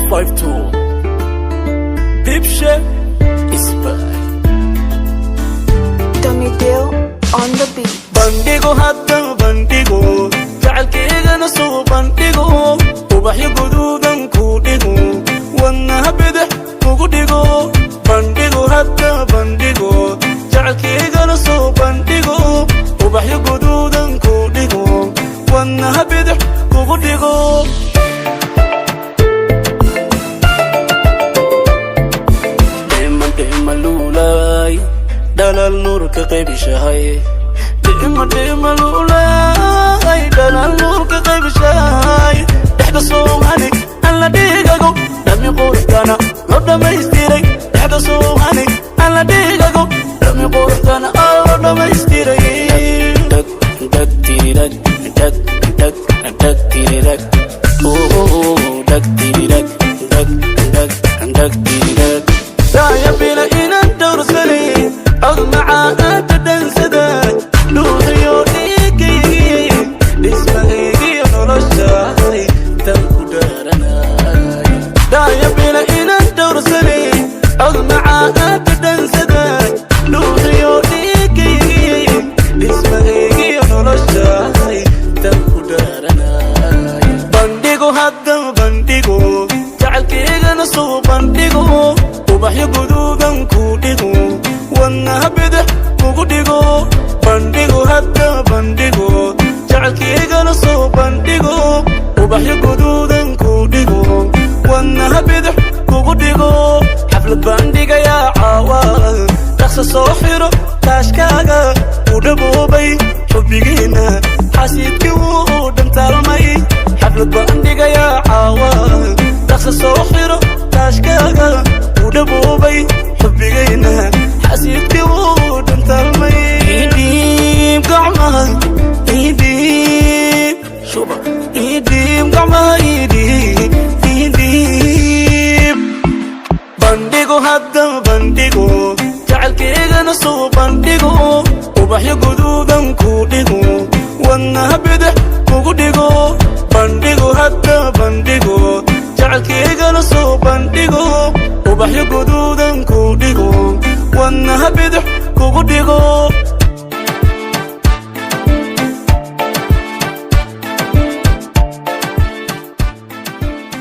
252 Dibshe is back. Tommy Deal on the beat. Bandhigo hadda, bandhigo jacaylkaygana, soo bandhigo ubaxyo guduudan ku dhigo, wadnaha bidix kugu dhigo. Bandhigo hadda, bandhigo jacaylkaygana, soo bandhigo ubaxyo guduudan ku dhigo, wadnaha bidix kugu dhigo. Dhima dhima luulay, dhalaal nuurka qaybishahay. Dhima dhima luulay, dhalaal nuurka qaybishahay. Dhexda soohani alla dhigago, dhami quruxdana loo dhammaystiray. Dhexda soohani alla dhigago, dhami quruxdana loo dhammaystiray. Dhag dhag tiridag, dhag dhag dhag tiridag, oh dhag tiridag, dhag dhag dhag tiridag. Daaya bila inaan dhowrsanay, cod macaa dhadhansada, dhuuxiyo dhiigaygii, dhismahaygiyo noloshahay tan ku dhaaranay. Daaya bila inaan dhowrsanay, cod macaa dhadhansada, dhuuxiyo dhiigaygii, dhismahaygiyo noloshahay tan ku dhaaranay. Bandhigo hadda, bandhigo jacaylkaygana, soo bandhigo ubaxyo guduudan ku dhigo, wadnaha bidix kugu dhigo. Bandhigo hadda, bandhigo jacaylkaygana, soo bandhigo ubaxyo guduudan ku dhigo, wadnaha bidix kugu dhigo. Xaflad bandhigayaa caawa, dhaqsa soo xiro taashkaaga. U dhaboobay xubbigiina, xasiidkii wuu dhantaalmay. Xaflad bandhigayaa caawa, dhaqsa soo xiro taashkaaga. U dhaboobay xubbigayna, xasiidkii wuu dhantaalmay. Idhiib gacmaha, idhiib shuba, idhiib gacmaha, idhiib, idhiib. Bandhigo hadda, bandhigo jacaylkaygana, soo bandhigo ubaxyo guduudan ku dhigo, wadnaha bidix kugu dhigo. Bandhigo hadda, bandhigo jacaylkaygana, soo bandhigo ubaxyo guduudan ku dhigo, wadnaha bidix kugu dhigo.